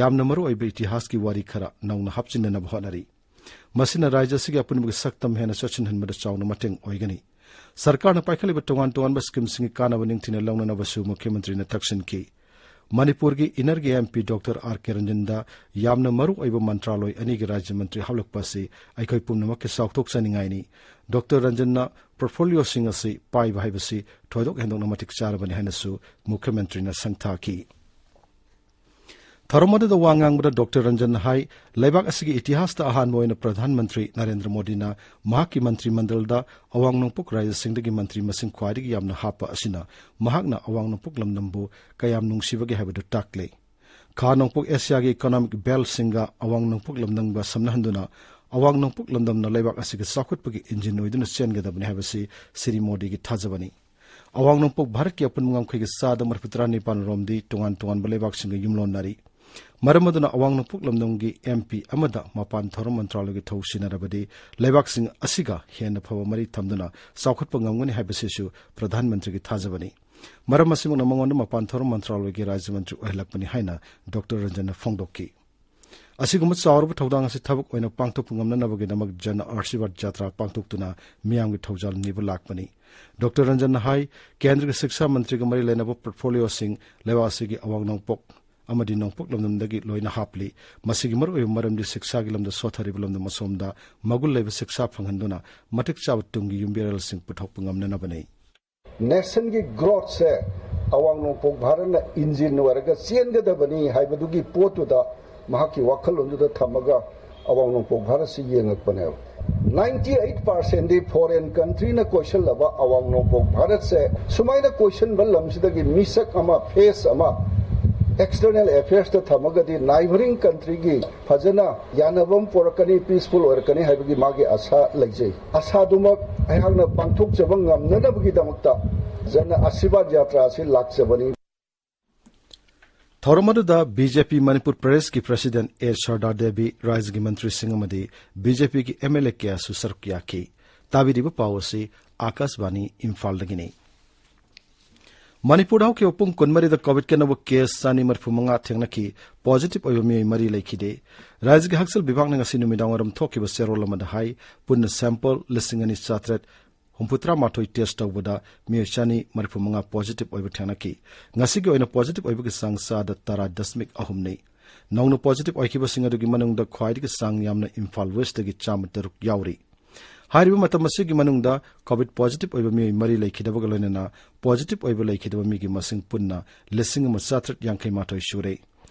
ꯌꯥꯝꯅ ꯃꯔꯨ ꯑꯣꯏꯕ ꯏꯇꯤꯍꯥꯁꯀꯤ ꯋꯥꯔꯤ ꯈꯔ ꯅꯧꯅ ꯍꯥꯞꯆꯤꯟꯅꯅꯕ ꯍꯣꯠꯅꯔꯤ꯫ ꯃꯁꯤꯅ ꯔꯥꯏꯖ ꯑꯁꯤꯒꯤ ꯑꯄꯨꯟꯕꯒꯤ ꯁꯛꯇꯝ ꯍꯦꯟꯅ ꯆꯦꯠꯁꯤꯟꯍꯟꯕꯗ ꯆꯥꯎꯅ ꯃꯇꯦꯡ ꯑꯣꯏꯒꯅꯤ꯫ ꯁꯔꯀꯥꯔꯅ ꯄꯥꯏꯈꯠꯂꯤꯕ ꯇꯣꯉꯥꯟ ꯇꯣꯉꯥꯟꯕ ꯁ꯭ꯀꯤꯝꯁꯤꯡꯒꯤ ꯀꯥꯟꯅꯕ ꯅꯤꯡꯊꯤꯅ ꯂꯧꯅꯅꯕꯁꯨ ꯃꯨꯈ꯭ꯌꯃꯟꯇ꯭ꯔꯤꯅ ꯇꯛꯁꯤꯟꯈꯤ꯫ ꯃꯅꯤꯄꯨꯔꯒꯤ ꯏꯅꯔꯒꯤ ꯑꯦꯝ ꯄꯤ ꯗꯣꯛꯇꯔ ꯑꯥꯔ ꯀꯦ ꯔꯟꯖꯟꯗ ꯌꯥꯝꯅ ꯃꯔꯨ ꯑꯣꯏꯕ ꯃꯟꯇ꯭ꯔꯥꯂꯣꯏ ꯑꯅꯤꯒꯤ ꯔꯥꯖ꯭ꯌ ꯃꯟꯇ꯭ꯔꯤ ꯍꯥꯞꯂꯛꯄ ꯑꯁꯤ ꯑꯩꯈꯣꯏ ꯄꯨꯝꯅꯃꯛꯀꯤ ꯆꯥꯎꯊꯣꯛꯆꯅꯤꯡꯉꯥꯏꯅꯤ꯫ ꯗꯣꯛꯇꯔ ꯔꯟꯖꯟꯅ ꯄꯣꯔꯠꯐꯣꯂꯤꯑꯣꯁꯤꯡ ꯑꯁꯤ ꯄꯥꯏꯕ ꯍꯥꯏꯕꯁꯤ ꯊꯣꯏꯗꯣꯛ ꯍꯦꯟꯗꯣꯛꯅ ꯃꯇꯤꯛ ꯆꯥꯔꯕꯅꯤ ꯍꯥꯏꯅꯁꯨ ꯃꯨꯈ꯭ꯌꯃꯟꯇ꯭ꯔꯤꯅ ꯁꯪꯊꯥꯈꯤ꯫ ꯊꯧꯔꯝ ꯑꯗꯨꯗ ꯋꯥ ꯉꯥꯡꯕꯗ ꯗꯣꯛꯇꯔ ꯔꯟꯖꯟꯅ ꯍꯥꯏ, ꯂꯩꯕꯥꯛ ꯑꯁꯤꯒꯤ ꯏꯇꯤꯍꯥꯁꯇ ꯑꯍꯥꯟꯕ ꯑꯣꯏꯅ ꯄ꯭ꯔꯙꯥꯟ ꯃꯟꯇ꯭ꯔꯤ ꯅꯔꯦꯟꯗ꯭ꯔ ꯃꯣꯗꯤꯅ ꯃꯍꯥꯛꯀꯤ ꯃꯟꯇ꯭ꯔꯤ ꯃꯟꯗꯜꯗ ꯑꯋꯥꯡ ꯅꯣꯡꯄꯣꯛ ꯔꯥꯏꯖ꯭ꯌꯁꯤꯡꯗꯒꯤ ꯃꯟꯇ꯭ꯔꯤ ꯃꯁꯤꯡ ꯈ꯭ꯋꯥꯏꯗꯒꯤ ꯌꯥꯝꯅ ꯍꯥꯞꯄ ꯑꯁꯤꯅ ꯃꯍꯥꯛꯅ ꯑꯋꯥꯡ ꯅꯣꯡꯄꯣꯛ ꯂꯝꯗꯝꯕꯨ ꯀꯌꯥꯝ ꯅꯨꯡꯁꯤꯕꯒꯦ ꯍꯥꯏꯕꯗꯨ ꯇꯥꯛꯂꯦ꯫ ꯈꯥ ꯅꯣꯡꯄꯣꯛ ꯑꯦꯁꯤꯌꯥꯒꯤ ꯏꯀꯣꯅꯣꯃꯤꯛ ꯕꯦꯜꯠꯁꯤꯡꯒ ꯑꯋꯥꯡ ꯅꯣꯡꯄꯣꯛ ꯂꯝꯗꯝꯒ ꯁꯝꯅꯍꯟꯗꯨꯅ ꯑꯋꯥꯡ ꯅꯣꯡꯄꯣꯛ ꯂꯝꯗꯝꯅ ꯂꯩꯕꯥꯛ ꯑꯁꯤꯒꯤ ꯆꯥꯎꯈꯠꯄꯒꯤ ꯏꯟꯖꯤꯟ ꯑꯣꯏꯗꯨꯅ ꯆꯦꯟꯒꯗꯕꯅꯤ ꯍꯥꯏꯕꯁꯤ ꯁ꯭ꯔꯤ ꯃꯣꯗꯤꯒꯤ ꯊꯥꯖꯕꯅꯤ꯫ ꯑꯋꯥꯡ ꯅꯣꯡꯄꯣꯛ ꯚꯥꯔꯠꯀꯤ ꯑꯄꯨꯟꯕ ꯉꯝꯈꯩꯒꯤ ꯆꯥꯗ ꯃꯔꯤꯐꯨ ꯇꯔꯥꯅꯤꯄꯥꯟ ꯔꯣꯝꯗꯤ ꯇꯣꯉꯥꯟ ꯇꯣꯉꯥꯟꯕ ꯂꯩꯕꯥꯛꯁꯤꯡꯒ ꯌꯨꯝꯂꯣꯟꯅꯔꯤ꯫ ꯃꯔꯝ ꯑꯗꯨꯅ ꯑꯋꯥꯡ ꯅꯣꯡꯄꯣꯛ ꯂꯝꯗꯝꯒꯤ ꯑꯦꯝ ꯄꯤ ꯑꯃꯗ ꯃꯄꯥꯟ ꯊꯧꯔꯝ ꯃꯟꯇ꯭ꯔꯥꯂꯣꯏꯒꯤ ꯊꯧ ꯁꯤꯟꯅꯔꯕꯗꯤ ꯂꯩꯕꯥꯛꯁꯤꯡ ꯑꯁꯤꯒ ꯍꯦꯟꯅ ꯐꯕ ꯃꯔꯤ ꯊꯝꯗꯨꯅ ꯆꯥꯎꯈꯠꯄ ꯉꯝꯒꯅꯤ ꯍꯥꯏꯕꯁꯤꯁꯨ ꯄ꯭ꯔꯙꯥꯟ ꯃꯟꯇ꯭ꯔꯤꯒꯤ ꯊꯥꯖꯕꯅꯤ꯫ ꯃꯔꯝ ꯑꯁꯤꯃꯛꯅ ꯃꯉꯣꯟꯗ ꯃꯄꯥꯟ ꯊꯧꯔꯝ ꯃꯟꯇ꯭ꯔꯥꯂꯣꯏꯒꯤ ꯔꯥꯖ꯭ꯌ ꯃꯟꯇ꯭ꯔꯤ ꯑꯣꯏꯍꯜꯂꯛꯄꯅꯤ ꯍꯥꯏꯅ ꯗꯣꯛꯇꯔ ꯔꯟꯖꯟꯅ ꯐꯣꯡꯗꯣꯛꯈꯤ꯫ ꯑꯁꯤꯒꯨꯝꯕ ꯆꯥꯎꯔꯕ ꯊꯧꯗꯥꯡ ꯑꯁꯤ ꯊꯕꯛ ꯑꯣꯏꯅ ꯄꯥꯡꯊꯣꯛꯄ ꯉꯝꯅꯅꯕꯒꯤꯗꯃꯛ ꯖꯟ ꯑꯥꯔꯁꯤꯕꯥꯗ ꯖꯥꯇ꯭ꯔꯥ ꯄꯥꯡꯊꯣꯛꯇꯨꯅ ꯃꯤꯌꯥꯝꯒꯤ ꯊꯧꯖꯥꯜ ꯅꯤꯕ ꯂꯥꯛꯄꯅꯤ꯫ ꯗꯣꯛꯇꯔ ꯔꯟꯖꯟꯅ ꯍꯥꯏ, ꯀꯦꯟꯗ꯭ꯔꯒꯤ ꯁꯤꯛꯁꯥ ꯃꯟꯇ꯭ꯔꯤꯒ ꯃꯔꯤ ꯂꯩꯅꯕ ꯄꯣꯔꯠꯐꯣꯂꯤꯑꯣꯁꯤꯡ ꯂꯩꯕꯥꯛ ꯑꯁꯤꯒꯤ ꯑꯋꯥꯡ ꯅꯣꯡꯄꯣꯛ ꯑꯃꯗꯤ ꯅꯣꯡꯄꯣꯛ ꯂꯝꯗꯝꯗꯒꯤ ꯂꯣꯏꯅ ꯍꯥꯞꯂꯤ꯫ ꯃꯁꯤꯒꯤ ꯃꯔꯨꯑꯣꯏꯕ ꯃꯔꯝꯗꯤ ꯁꯤꯛꯁꯥꯒꯤ ꯂꯝꯗ ꯁꯣꯠꯊꯔꯤꯕ ꯂꯝꯗꯝ ꯑꯁꯣꯝꯗ ꯃꯒꯨꯟ ꯂꯩꯕ ꯁꯤꯛꯁꯥ ꯐꯪꯍꯟꯗꯨꯅ ꯃꯇꯤꯛ ꯆꯥꯕ ꯇꯨꯡꯒꯤ ꯌꯨꯝꯕꯤꯔꯦꯜꯁꯤꯡ ꯄꯨꯊꯣꯛꯄ ꯉꯝꯅꯅꯕꯅꯤ꯫ ꯅꯦꯁꯟꯒꯤ ꯒ꯭ꯔꯣꯠꯁꯦ ꯑꯋꯥꯡ ꯅꯣꯡꯄꯣꯛ ꯚꯥꯔꯠꯅ ꯏꯟꯖꯤꯟ ꯑꯣꯏꯔꯒ ꯆꯦꯟꯒꯗꯕꯅꯤ ꯍꯥꯏꯕꯗꯨꯒꯤ ꯄꯣꯠꯇꯨꯗ ꯃꯍꯥꯛꯀꯤ ꯋꯥꯈꯜꯂꯣꯟꯗꯨꯗ ꯊꯝꯃꯒ ꯑꯋꯥꯡ ꯅꯣꯡꯄꯣꯛ ꯚꯥꯔꯠꯁꯤ ꯌꯦꯡꯉꯛꯄꯅꯦꯕ꯫ ꯅꯥꯏꯟꯇꯤ ꯑꯩꯠ ꯄꯥꯔꯁꯦꯟꯗꯤ ꯐꯣꯔꯦꯟ ꯀꯟꯇ꯭ꯔꯤꯅ ꯀꯣꯏꯁꯜꯂꯕ ꯑꯋꯥꯡ ꯅꯣꯡꯄꯣꯛ ꯚꯥꯔꯠꯁꯦ ꯁꯨꯃꯥꯏꯅ ꯀꯣꯏꯁꯟꯕ ꯂꯝꯁꯤꯗꯒꯤ ꯃꯤꯁꯛ ꯑꯃ, ꯐꯦꯁ ꯑꯃ, ꯑꯦꯛꯁꯇꯔꯅꯦꯜ ꯑꯦꯐꯤꯌꯔꯁꯇ ꯊꯝꯃꯒꯗꯤ ꯅꯥꯏꯕꯔꯤꯡ ꯀꯟꯇ꯭ꯔꯤꯒꯤ ꯐꯖꯅ ꯌꯥꯅꯕ ꯑꯃ ꯄꯣꯔꯛꯀꯅꯤ, ꯄꯤꯁꯐꯨꯜ ꯑꯣꯏꯔꯛꯀꯅꯤ ꯍꯥꯏꯕꯒꯤ ꯃꯥꯒꯤ ꯑꯁꯥ ꯂꯩꯖꯩ꯫ ꯑꯁꯥꯗꯨꯃꯛ ꯑꯩꯍꯥꯛꯅ ꯄꯥꯡꯊꯣꯛꯆꯕ ꯉꯝꯅꯅꯕꯒꯤꯗꯃꯛꯇ ꯖꯟ ꯑꯥꯁꯤꯔꯕꯥꯗ ꯌꯥꯇ꯭ꯔꯥ ꯑꯁꯤ ꯂꯥꯛꯆꯕꯅꯤ꯫ ꯊꯧꯔꯝ ꯑꯗꯨꯗ ꯕꯤ ꯖꯦ ꯄꯤ ꯃꯅꯤꯄꯨꯔ ꯄ꯭ꯔꯗꯦꯁꯀꯤ ꯄ꯭ꯔꯁꯤꯗꯦꯟꯠ ꯑꯦ ꯁꯔꯗꯥꯔ ꯗꯦꯕꯤ, ꯔꯥꯖ꯭ꯌꯒꯤ ꯃꯟꯇ꯭ꯔꯤꯁꯤꯡ ꯑꯃꯗꯤ ꯕꯤ ꯖꯦ ꯄꯤꯒꯤ ꯑꯦꯝ ꯑꯦꯜ ꯑꯦ ꯀꯌꯥꯁꯨ ꯁꯔꯨꯛ ꯌꯥꯈꯤ꯫ ꯇꯥꯕꯤꯔꯤꯕ ꯄꯥꯎ ꯑꯁꯤ ꯑꯥꯀꯥꯁꯕꯥꯅꯤ ꯏꯝꯐꯥꯜꯗꯒꯤꯅꯤ꯫ ꯃꯅꯤꯄꯨꯔꯗ ꯍꯧꯈꯤꯕ ꯄꯨꯡ ꯀꯨꯟꯃꯔꯤꯗ ꯀꯣꯚꯤꯗꯀꯤ ꯑꯅꯧꯕ ꯀꯦꯁ ꯆꯥꯅꯤ ꯃꯔꯤꯐꯨ ꯃꯉꯥ ꯊꯦꯡꯅꯈꯤ꯫ ꯄꯣꯖꯤꯇꯤꯚ ꯑꯣꯏꯕ ꯃꯤꯑꯣꯏ ꯃꯔꯤ ꯂꯩꯈꯤꯗꯦ꯫ ꯔꯥꯖ꯭ꯌꯒꯤ ꯍꯛꯁꯦꯜ ꯕꯤꯚꯥꯒꯅ ꯉꯁꯤ ꯅꯨꯃꯤꯗꯥꯡꯋꯥꯏꯔꯝ ꯊꯣꯛꯈꯤꯕ ꯆꯦꯔꯣꯜ ꯑꯃꯗ ꯍꯥꯏ, ꯄꯨꯟꯅ ꯁꯦꯝꯄꯜ ꯂꯤꯁꯤꯡ ꯑꯅꯤ ꯆꯥꯇ꯭ꯔꯦꯠ ꯍꯨꯝꯐꯨꯇꯔꯥ ꯃꯥꯊꯣꯏ ꯇꯦꯁ ꯇꯧꯕꯗ ꯃꯤꯑꯣꯏ ꯆꯥꯅꯤ ꯃꯔꯤꯐꯨ ꯃꯉꯥ ꯄꯣꯖꯤꯇꯤꯚ ꯑꯣꯏꯕ ꯊꯦꯡꯅꯈꯤ꯫ ꯉꯁꯤꯒꯤ ꯑꯣꯏꯅ ꯄꯣꯖꯤꯇꯤꯚ ꯑꯣꯏꯕꯒꯤ ꯆꯥꯡ ꯆꯥꯗ ꯇꯔꯥ ꯗꯁꯃꯤꯛ ꯑꯍꯨꯝꯅꯤ꯫ ꯅꯧꯅ ꯄꯣꯖꯤꯇꯤꯚ ꯑꯣꯏꯈꯤꯕꯁꯤꯡ ꯑꯗꯨꯒꯤ ꯃꯅꯨꯡꯗ ꯈ꯭ꯋꯥꯏꯗꯒꯤ ꯆꯥꯡ ꯌꯥꯝꯅ ꯏꯝꯐꯥꯜ ꯋꯦꯁꯇꯒꯤ ꯆꯥꯝꯃ ꯇꯔꯨꯛ ꯌꯥꯎꯔꯤ꯫ ꯍꯥꯏꯔꯤꯕ ꯃꯇꯝ ꯑꯁꯤꯒꯤ ꯃꯅꯨꯡꯗ ꯀꯣꯚꯤꯗ ꯄꯣꯖꯤꯇꯤꯚ ꯑꯣꯏꯕ ꯃꯤꯑꯣꯏ ꯃꯔꯤ ꯂꯩꯈꯤꯗꯕꯒ ꯂꯣꯏꯅꯅ ꯄꯣꯖꯤꯇꯤꯚ ꯑꯣꯏꯕ ꯂꯩꯈꯤꯗꯕ ꯃꯤꯒꯤ ꯃꯁꯤꯡ ꯄꯨꯟꯅ ꯂꯤꯁꯤꯡ ꯑꯃ ꯆꯥꯇ꯭ꯔꯦꯠ ꯌꯥꯡꯈꯩ ꯃꯥꯊꯣꯏ ꯁꯨꯔꯦ꯫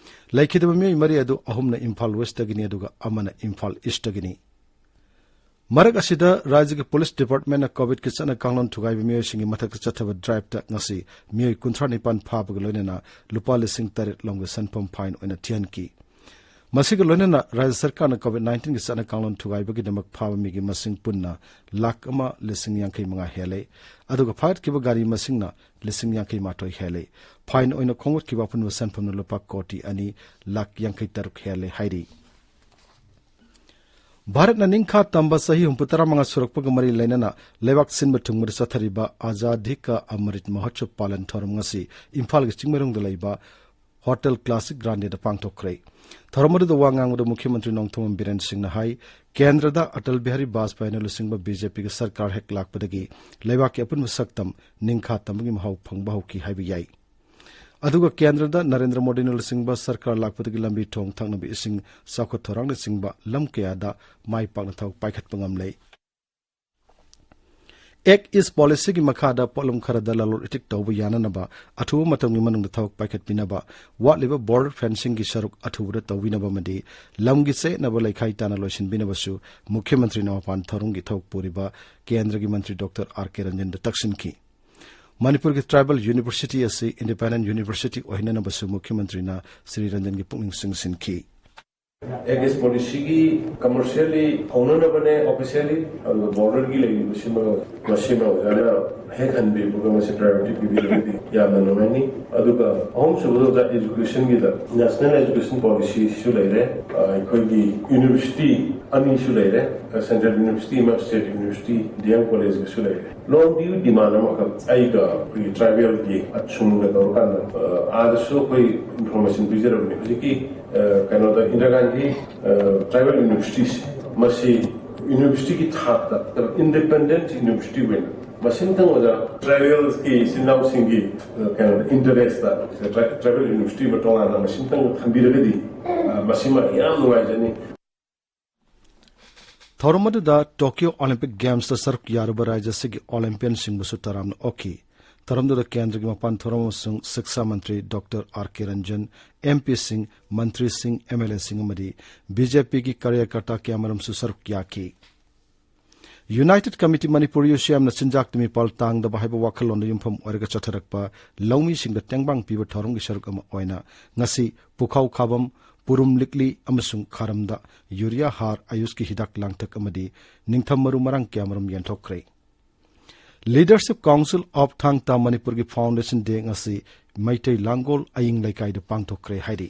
ꯂꯩꯈꯤꯗꯕ ꯃꯤꯑꯣꯏ ꯃꯔꯤ ꯑꯗꯨ ꯑꯍꯨꯝꯅ ꯏꯝꯐꯥꯜ ꯋꯦꯁꯇꯒꯤꯅꯤ, ꯑꯗꯨꯒ ꯑꯃꯅ ꯏꯝꯐꯥꯜ ꯏꯁꯇꯒꯤꯅꯤ꯫ ꯃꯔꯛ ꯑꯁꯤꯗ, ꯔꯥꯖ꯭ꯌꯒꯤ ꯄꯨꯂꯤꯁ ꯗꯤꯄꯥꯔꯠꯃꯦꯟꯠꯅ ꯀꯣꯚꯤꯗꯀꯤ ꯆꯠꯅ ꯀꯥꯡꯂꯣꯟ ꯊꯨꯒꯥꯏꯕ ꯃꯤꯑꯣꯏꯁꯤꯡꯒꯤ ꯃꯊꯛꯇ ꯆꯠꯊꯕ ꯗ꯭ꯔꯥꯏꯚꯇ ꯉꯁꯤ ꯃꯤꯑꯣꯏ ꯀꯨꯟꯊ꯭ꯔꯥ ꯅꯤꯄꯥꯟ ꯐꯥꯕꯒ ꯂꯣꯏꯅꯅ ꯂꯨꯄꯥ ꯂꯤꯁꯤꯡ ꯇꯔꯦꯠ ꯂꯣꯝꯒꯤ ꯁꯦꯟꯐꯝ ꯐꯥꯏꯟ ꯑꯣꯏꯅ ꯊꯤꯍꯟꯈꯤ꯫ ꯃꯁꯤꯒ ꯂꯣꯏꯅꯅ ꯔꯥꯖ꯭ꯌ ꯁꯔꯀꯥꯔꯅ ꯀꯣꯚꯤꯗ ꯅꯥꯏꯟꯇꯤꯟꯒꯤ ꯆꯠꯅ ꯀꯥꯡꯂꯣꯟ ꯊꯨꯒꯥꯏꯕꯒꯤꯗꯃꯛ ꯐꯥꯕ ꯃꯤꯒꯤ ꯃꯁꯤꯡ ꯄꯨꯟꯅ ꯂꯥꯈ ꯑꯃ ꯂꯤꯁꯤꯡ ꯌꯥꯡꯈꯩ ꯃꯉꯥ ꯍꯦꯜꯂꯦ꯫ ꯑꯗꯨꯒ ꯐꯥꯒꯠꯈꯤꯕ ꯒꯥꯔꯤ ꯃꯁꯤꯡꯅ ꯂꯤꯁꯤꯡ ꯌꯥꯡꯈꯩ ꯃꯥꯊꯣꯏ ꯍꯦꯜꯂꯦ꯫ ꯐꯥꯏꯟ ꯑꯣꯏꯅ ꯈꯣꯝꯒꯠꯈꯤꯕ ꯑꯄꯨꯟꯕ ꯁꯦꯟꯐꯝꯅ ꯂꯨꯄꯥ ꯀꯣꯇꯤ ꯑꯅꯤ ꯂꯥꯈ ꯌꯥꯡꯈꯩ ꯇꯔꯨꯛ ꯍꯦꯜꯂꯦ ꯍꯥꯏꯔꯤ꯫ ꯚꯥꯔꯠꯅ ꯅꯤꯡꯈꯥ ꯇꯝꯕ ꯆꯍꯤ ꯍꯨꯝꯐꯨ ꯇꯔꯥꯃꯉꯥ ꯁꯨꯔꯛꯄꯒ ꯃꯔꯤ ꯂꯩꯅꯅ ꯂꯩꯕꯥꯛ ꯁꯤꯟꯕ ꯊꯨꯡꯕꯗ ꯆꯠꯊꯔꯤꯕ ꯑꯖꯥꯗꯤ ꯀꯥ ꯑꯃꯔꯤꯠ ꯃꯍꯣꯠꯁꯕ ꯄꯥꯂꯟ ꯊꯧꯔꯝ ꯉꯁꯤ ꯏꯝꯐꯥꯜꯒꯤ ꯆꯤꯡꯃꯩꯔꯣꯡꯗ ꯂꯩꯕ ꯍꯣꯇꯦꯜ ꯀ꯭ꯂꯥꯁꯤꯛ ꯒ꯭ꯔꯥꯟꯗꯦꯗ ꯄꯥꯡꯊꯣꯛꯈ꯭ꯔꯦ꯫ ꯊꯧꯔꯝ ꯑꯗꯨꯗ ꯋꯥ ꯉꯥꯡꯕꯗ ꯃꯨꯈ꯭ꯌ ꯃꯟꯇ꯭ꯔꯤ ꯅꯣꯡꯊꯣꯝꯕꯝ ꯕꯤꯔꯦꯟ ꯁꯤꯡꯅ ꯍꯥꯏ, ꯀꯦꯟꯗ꯭ꯔꯗ ꯑꯇꯜ ꯕꯤꯍꯥꯔꯤ ꯕꯥꯖꯄꯥꯏꯅ ꯂꯨꯆꯤꯡꯕ ꯕꯤ ꯖꯦ ꯄꯤꯒꯤ ꯁꯔꯀꯥꯔ ꯍꯦꯛ ꯂꯥꯛꯄꯗꯒꯤ ꯂꯩꯕꯥꯛꯀꯤ ꯑꯄꯨꯟꯕ ꯁꯛꯇꯝ ꯅꯤꯡꯈꯥ ꯇꯝꯕꯒꯤ ꯃꯍꯥꯎ ꯐꯪꯕ ꯍꯧꯈꯤ ꯍꯥꯏꯕ ꯌꯥꯏ꯫ ꯑꯗꯨꯒ ꯀꯦꯟꯗ꯭ꯔꯗ ꯅꯔꯦꯟꯗ꯭ꯔ ꯃꯣꯗꯤꯅ ꯂꯨꯆꯤꯡꯕ ꯁꯔꯀꯥꯔ ꯂꯥꯛꯄꯗꯒꯤ ꯂꯝꯕꯤ ꯊꯣꯡ, ꯊꯛꯅꯕ ꯏꯁꯤꯡ, ꯆꯥꯎꯈꯠ ꯊꯧꯔꯥꯡꯅꯆꯤꯡꯕ ꯂꯝ ꯀꯌꯥꯗ ꯃꯥꯏ ꯄꯥꯛꯅ ꯊꯕꯛ ꯄꯥꯏꯈꯠꯄ ꯉꯝꯂꯦ꯫ ꯑꯦꯛ ꯏꯁ ꯄꯣꯂꯤꯁꯤꯒꯤ ꯃꯈꯥꯗ ꯄꯣꯠꯂꯝ ꯈꯔꯗ ꯂꯂꯣꯟ ꯏꯇꯤꯛ ꯇꯧꯕ ꯌꯥꯅꯅꯕ ꯑꯊꯨꯕ ꯃꯇꯝꯒꯤ ꯃꯅꯨꯡꯗ ꯊꯕꯛ ꯄꯥꯏꯈꯠꯄꯤꯅꯕ, ꯋꯥꯠꯂꯤꯕ ꯕꯣꯔꯗꯔ ꯐꯦꯟꯁꯤꯡꯒꯤ ꯁꯔꯨꯛ ꯑꯊꯨꯕꯗ ꯇꯧꯕꯤꯅꯕ ꯑꯃꯗꯤ ꯂꯝꯒꯤ ꯆꯌꯦꯠꯅꯕ ꯂꯩꯈꯥꯏ ꯇꯥꯅ ꯂꯣꯏꯁꯤꯟꯕꯤꯅꯕꯁꯨ ꯃꯨꯈ꯭ꯌ ꯃꯟꯇ꯭ꯔꯤꯅ ꯃꯄꯥꯟ ꯊꯧꯔꯝꯒꯤ ꯊꯕꯛ ꯄꯨꯔꯤꯕ ꯀꯦꯟꯗ꯭ꯔꯒꯤ ꯃꯟꯇ꯭ꯔꯤ ꯗꯣꯛꯇꯔ ꯑꯥꯔ ꯀꯦ ꯔꯟꯖꯟꯗ ꯇꯛꯁꯤꯟꯈꯤ꯫ ꯃꯅꯤꯄꯨꯔꯒꯤ ꯇ꯭ꯔꯥꯏꯕꯦꯜ ꯌꯨꯅꯤꯚꯔꯁꯤꯇꯤ ꯑꯁꯤ ꯏꯟꯗꯤꯄꯦꯟꯗꯦꯟꯠ ꯌꯨꯅꯤꯚꯔꯁꯤꯇꯤ ꯑꯣꯏꯍꯟꯅꯅꯕꯁꯨ ꯃꯨꯈ꯭ꯌ ꯃꯟꯇ꯭ꯔꯤꯅ ꯁ꯭ꯔꯤ ꯔꯟꯖꯟꯒꯤ ꯄꯨꯛꯅꯤꯡ ꯆꯤꯡꯁꯤꯟꯈꯤ꯫ ꯑꯦꯛꯁ ꯄꯣꯂꯤꯁꯤꯒꯤ ꯀꯃꯔꯁꯤꯌꯦꯜꯂꯤ ꯍꯧꯅꯅꯕꯅꯦ ꯑꯣꯐꯤꯁꯤꯌꯦꯜꯂꯤ, ꯑꯗꯨꯒ ꯕꯣꯔꯗꯔꯒꯤ ꯂꯩꯔꯤꯕꯁꯤꯃ, ꯃꯁꯤꯃ ꯑꯣꯖꯥꯅ ꯍꯦꯛ ꯍꯟꯕꯤꯕꯒ ꯃꯁꯤ ꯄ꯭ꯔꯥꯏꯌꯣꯔꯤꯇꯤ ꯄꯤꯕꯤꯔꯒꯗꯤ ꯌꯥꯝꯅ ꯅꯨꯡꯉꯥꯏꯅꯤ꯫ ꯑꯗꯨꯒ ꯑꯍꯨꯝꯁꯨꯕꯗ ꯑꯣꯖꯥ, ꯏꯖꯨꯀꯦꯁꯟꯒꯤꯗ ꯅꯦꯁꯅꯦꯜ ꯏꯖꯨꯀꯦꯁꯟ ꯄꯣꯂꯤꯁꯤꯁꯨ ꯂꯩꯔꯦ, ꯑ, ꯑꯩꯈꯣꯏꯒꯤ ꯌꯨꯅꯤꯚꯔꯁꯤꯇꯤ ꯑꯅꯤꯁꯨ ꯂꯩꯔꯦ, ꯁꯦꯟꯇ꯭ꯔꯦꯜ ꯌꯨꯅꯤꯚꯔꯁꯤꯇꯤ ꯑꯃ, ꯁ꯭ꯇꯦꯠ ꯌꯨꯅꯤꯚꯔꯁꯤꯇꯤ, ꯗꯤ ꯑꯦꯝ ꯀꯣꯂꯦꯖꯀꯁꯨ ꯂꯩꯔꯦ꯫ ꯂꯣꯟꯒꯤ ꯗꯤꯃꯥꯟ ꯑꯃꯈꯛ ꯑꯩꯒ ꯑꯩꯈꯣꯏꯒꯤ ꯇ꯭ꯔꯥꯏꯕꯦꯜꯒꯤ ꯑꯁꯨꯝꯒ ꯇꯧꯔꯀꯥꯟꯗ, ꯑ, ꯑꯥꯗꯁꯨ ꯑꯩꯈꯣꯏ ꯏꯟꯐꯣꯔꯃꯦꯁꯟ ꯄꯤꯖꯔꯕꯅꯤ꯫ ꯍꯧꯖꯤꯛꯀꯤ, ꯑ, ꯀꯩꯅꯣꯗ, ꯏꯟꯗꯤꯔꯥ ꯒꯥꯟꯙꯤ, ꯑ, ꯇ꯭ꯔꯥꯏꯕꯦꯜ ꯌꯨꯅꯤꯚꯔꯁꯤꯇꯤꯁꯦ, ꯃꯁꯤ ꯌꯨꯅꯤꯚꯔꯁꯤꯇꯤꯒꯤ ꯊꯥꯛꯇ ꯏꯟꯗꯤꯄꯦꯟꯗꯦꯟꯠ ꯌꯨꯅꯤꯚꯔꯁꯤꯇꯤ ꯑꯣꯏꯅ ꯃꯁꯤꯝꯇꯪ ꯑꯣꯏꯅ ꯇ꯭ꯔꯥꯏꯕꯦꯜꯁꯀꯤ ꯏꯆꯤꯟ ꯏꯅꯥꯎꯁꯤꯡꯒꯤ, ꯑ, ꯀꯩꯅꯣꯗ, ꯏꯟꯇꯔꯦꯁꯇ ꯇ꯭ꯔꯥꯏ-, ꯇ꯭ꯔꯥꯏꯕꯦꯜ ꯌꯨꯅꯤꯚꯔꯁꯤꯇꯤ ꯑꯃ ꯇꯣꯉꯥꯟꯅ ꯃꯁꯤꯝꯇꯪ ꯊꯝꯕꯤꯔꯒꯗꯤ, ꯑ, ꯃꯁꯤꯃ ꯌꯥꯝ ꯅꯨꯡꯉꯥꯏꯖꯅꯤ꯫ ꯊꯧꯔꯝ ꯑꯗꯨꯗ ꯇꯣꯀꯤꯌꯣ ꯑꯣꯂꯤꯝꯄꯤꯛ ꯒꯦꯝꯁꯇ ꯁꯔꯨꯛ ꯌꯥꯔꯨꯕ ꯔꯥꯖ꯭ꯌꯁꯤꯒꯤ ꯑꯣꯂꯤꯝꯄꯤꯌꯟꯁꯤꯡꯕꯨꯁꯨ ꯇꯔꯥꯝꯅ ꯑꯣꯛꯈꯤ꯫ ꯊꯧꯔꯝꯗꯨꯗ ꯀꯦꯟꯗ꯭ꯔꯒꯤ ꯃꯄꯥꯟ ꯊꯧꯔꯝ ꯑꯃꯁꯨꯡ ꯁꯤꯛꯁꯥ ꯃꯟꯇ꯭ꯔꯤ ꯗꯣꯛꯇꯔ ꯑꯥꯔ ꯀꯦ ꯔꯟꯖꯟ, ꯑꯦꯝ ꯄꯤꯁꯤꯡ, ꯃꯟꯇ꯭ꯔꯤꯁꯤꯡ, ꯑꯦꯝ ꯑꯦꯜ ꯑꯦꯁꯤꯡ ꯑꯃꯗꯤ ꯕꯤ ꯖꯦ ꯄꯤꯒꯤ ꯀꯥꯔꯌꯀꯔꯇꯥ ꯀꯌꯥꯃꯔꯨꯝꯁꯨ ꯁꯔꯨꯛ ꯌꯥꯈꯤ꯫ ꯌꯨꯅꯥꯏꯇꯦꯗ ꯀꯃꯤꯇꯤ ꯃꯅꯤꯄꯨꯔ, ꯌꯨ ꯁꯤ ꯑꯦꯝꯅ ꯆꯤꯟꯖꯥꯛꯇ ꯃꯤꯄꯥꯜ ꯇꯥꯡꯗꯕ ꯍꯥꯏꯕ ꯋꯥꯈꯜꯂꯣꯟꯗ ꯌꯨꯝꯐꯝ ꯑꯣꯏꯔꯒ ꯆꯠꯊꯔꯛꯄ ꯂꯧꯃꯤꯁꯤꯡꯗ ꯇꯦꯡꯕꯥꯡ ꯄꯤꯕ ꯊꯧꯔꯝꯒꯤ ꯁꯔꯨꯛ ꯑꯃ ꯑꯣꯏꯅ ꯉꯁꯤ ꯄꯨꯈꯥꯎ ꯈꯥꯕꯝ, ꯄꯨꯔꯨꯝ ꯂꯤꯛꯂꯤ ꯑꯃꯁꯨꯡ ꯈꯥꯔꯝꯗ ꯌꯨꯔꯤꯌꯥ ꯍꯥꯔ, ꯑꯌꯨꯁꯀꯤ ꯍꯤꯗꯥꯛ ꯂꯥꯡꯊꯛ ꯑꯃꯗꯤ ꯅꯤꯡꯊꯝ ꯃꯔꯨ ꯃꯔꯥꯡ ꯀꯌꯥꯃꯔꯨꯝ ꯌꯦꯟꯊꯣꯛꯈ꯭ꯔꯦ꯫ Leadership Council of Thang Ta Manipur ꯒꯤ Foundation Day ꯉꯁꯤ ꯃꯩꯇꯩ ꯂꯥꯡꯒꯣꯜ ꯑꯌꯤꯡ ꯂꯩꯀꯥꯏꯗ ꯄꯥꯡꯊꯣꯛꯈ꯭ꯔꯦ ꯍꯥꯏꯔꯤ꯫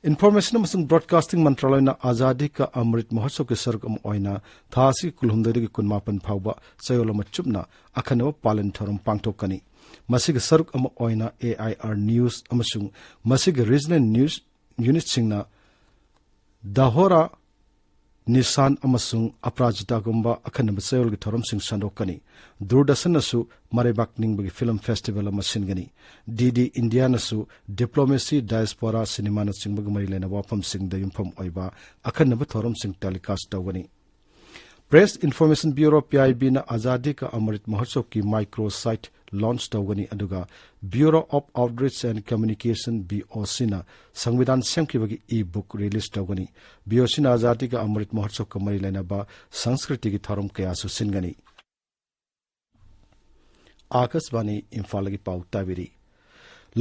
ꯏꯟꯐꯣꯔꯃꯦꯁꯟ ꯑꯃꯁꯨꯡ ꯕ꯭ꯔꯣꯗꯀꯥꯁꯇꯤꯡ ꯃꯟꯇ꯭ꯔꯥꯂꯌꯅ ꯑꯖꯥꯗꯤ ꯀꯥ ꯑꯃ꯭ꯔꯤꯠ ꯃꯍꯣꯠꯁꯕꯒꯤ ꯁꯔꯨꯛ ꯑꯃ ꯑꯣꯏꯅ ꯊꯥ ꯑꯁꯤꯒꯤ ꯀꯨꯟꯍꯨꯝꯗꯣꯏꯗꯒꯤ ꯀꯨꯟꯃꯥꯄꯟ ꯐꯥꯎꯕ ꯆꯌꯣꯜ ꯑꯃ ꯆꯨꯞꯅ ꯑꯈꯟꯅꯕ ꯄꯥꯂꯟ ꯊꯧꯔꯝ ꯄꯥꯡꯊꯣꯛꯀꯅꯤ꯫ ꯃꯁꯤꯒꯤ ꯁꯔꯨꯛ ꯑꯃ ꯑꯣꯏꯅ ꯑꯦ ꯑꯥꯏ ꯑꯥꯔ ꯅ꯭ꯌꯨꯁ ꯑꯃꯁꯨꯡ ꯃꯁꯤꯒꯤ ꯔꯤꯖꯅꯦꯜ ꯅ꯭ꯌꯨꯁ ꯌꯨꯅꯤꯠꯁꯤꯡꯅ ꯗꯥꯍꯣꯔꯥ, ꯅꯤꯁꯥꯟ ꯑꯃꯁꯨꯡ ꯑꯄ꯭ꯔꯥꯖꯤꯇꯥꯒꯨꯝꯕ ꯑꯈꯟꯅꯕ ꯆꯌꯣꯜꯒꯤ ꯊꯧꯔꯝꯁꯤꯡ ꯁꯟꯗꯣꯛꯀꯅꯤ꯫ ꯗꯨꯔꯗꯔꯁꯟꯅꯁꯨ ꯃꯔꯩꯕꯥꯛ ꯅꯤꯡꯕꯒꯤ ꯐꯤꯂꯝ ꯐꯦꯁꯇꯤꯚꯦꯜ ꯑꯃ ꯁꯤꯟꯒꯅꯤ꯫ ꯗꯤ ꯗꯤ ꯏꯟꯗꯤꯌꯥꯅꯁꯨ ꯗꯤꯄ꯭ꯂꯣꯃꯦꯁꯤ, ꯗꯥꯏꯁꯄꯣꯔꯥ, ꯁꯤꯅꯦꯃꯥꯅꯆꯤꯡꯕꯒ ꯃꯔꯤ ꯂꯩꯅꯕ ꯋꯥꯐꯝꯁꯤꯡꯗ ꯌꯨꯝꯐꯝ ꯑꯣꯏꯕ ꯑꯈꯟꯅꯕ ꯊꯧꯔꯝꯁꯤꯡ ꯇꯦꯂꯤꯀꯥꯁ ꯇꯧꯒꯅꯤ꯫ Press information bureau, P I ꯕꯤꯅ ꯑꯖꯥꯗꯤ ꯀꯥ ꯑꯃ꯭ꯔꯤꯠ ꯃꯍꯣꯠꯁꯕꯀꯤ ꯃꯥꯏꯀ꯭ꯔꯣ ꯁꯥꯏꯠ ꯂꯣꯟꯆ ꯇꯧꯒꯅꯤ, ꯑꯗꯨꯒ Bureau of Outreach and Communication, B O ꯁꯤꯅ ꯁꯪꯕꯤꯙꯥꯟ ꯁꯦꯝꯈꯤꯕꯒꯤ ꯏ ꯕꯨꯛ ꯔꯤꯂꯤꯖ ꯇꯧꯒꯅꯤ꯫ ꯕꯤ ꯑꯣ ꯁꯤꯅ ꯑꯖꯥꯗꯤ ꯀꯥ ꯑꯃ꯭ꯔꯤꯠ ꯃꯍꯣꯠꯁꯕꯀ ꯃꯔꯤ ꯂꯩꯅꯕ ꯁꯪꯁꯀ꯭ꯔꯤꯇꯤꯒꯤ ꯊꯧꯔꯝ ꯀꯌꯥꯁꯨ ꯁꯤꯟꯒꯅꯤ꯫ ꯑꯥꯀꯥꯁꯕꯥꯅꯤ ꯏꯝꯐꯥꯜꯒꯤ ꯄꯥꯎ ꯇꯥꯕꯤꯔꯤ꯫